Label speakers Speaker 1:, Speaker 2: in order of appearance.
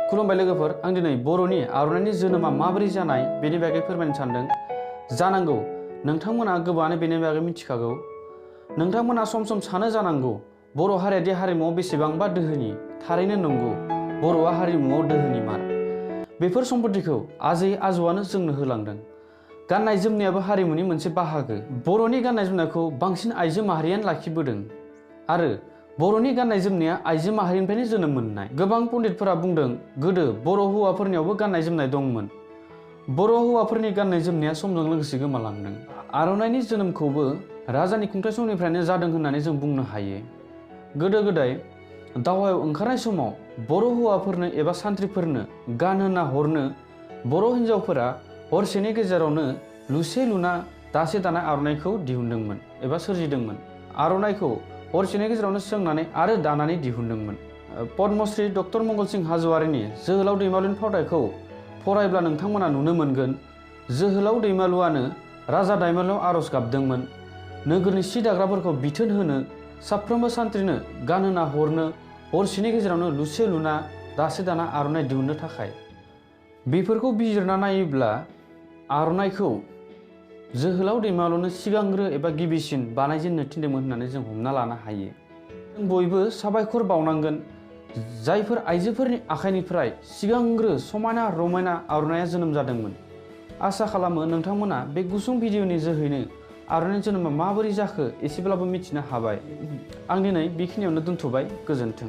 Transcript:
Speaker 1: खुलुमबाय लोगोफोर, आं दिनै बर'नि आर'नाइनि जोनोमा माबोरै जानाय बेनि बागै फोरमायनो सानदों। जानांगौ नोंथांमोना गोबाङानो बेनि बागै मिथिखागौ। नोंथांमोना सम सम सानो जानांगौ बर' हारियादि हारिमुआव बेसेबांबा दोहोनि। थारैनो नंगौ, बर'आ हारिमुआव दोहोनि मार। बेफोर सम्पथिखौ आजै आजौआनो जोंनो होलांदों। गाननाय जोमनायाबो हारिमुनि मोनसे बाहागो। बर'नि गाननाय जोमनायखौ बांसिन आइजो माहारियानो लाखिबोदों आरो बर'नि गाननाय जोमनाया आइजो माहारिनिफ्रायनो जोनोम मोननाय। गोबां पण्डितफोरा बुंदों गोदो बर' हौवाफोरनियावबो गाननाय जोमनाय दंमोन। बर' हौवाफोरनि गाननाय जोमनाया समजों लोगोसे गोमालांदों। आर'नाइनि जोनोमखौबो राजानि खुंथाइ समनिफ्रायनो जादों होननानै जों बुंनो हायो। गोदो गोदाय दावहायाव ओंखारनाय समाव बर' हौवाफोरनो एबा सान्थ्रिफोरनो गानहोना हरनो बर' हिन्जावफोरा हरसेनि गेजेरावनो लुसे लुना दासे दानाय आर'नाइखौ दिहुनदोंमोन एबा सोरजिदोंमोन। आर'नाइखौ हरसेनि गेजेरावनो सोंनानै आरो दानानै दिहुनदोंमोन। पद्मश्री डक्टर मंगल सिं हाज'वारिनि जोहोलाव दैमालुनि फावथायखौ फरायब्ला नोंथांमोना नुनो मोनगोन। जोहोलाव दैमालुआनो राजा दैमालुआव आर'ज गाबदोंमोन नोगोरनि सि दाग्राफोरखौ बिथोन होनो, साफ्रोमबो सान्थ्रिनो गानहोना हरनो, हरसेनि गेजेरावनो लुसे लुना दासे दाना आर'नाइ दिहुननो थाखाय। बेफोरखौ बिजिरना नायोब्ला आर'नाइखौ जोहोलाव दैमालुनो सिगांग्रो एबा गिबिसिन बानायजेननो थिनदोंमोन होननानै जों हमना लानो हायो। जों बयबो साबायखर बावनांगोन जायफोर आइजोफोरनि आखाइनिफ्राय सिगांग्रो समायना रमायना आर'नाइया जोनोम जादोंमोन। आसा खालामो नोंथांमोना बे गुसुं भिडिअनि जोहैनो आर'नाइनि जोनोमा माबोरै जाखो एसेब्लाबो मिथिनो हाबाय। आं दिनै बेखिनियावनो दोनथ'बाय। गोजोन्थों।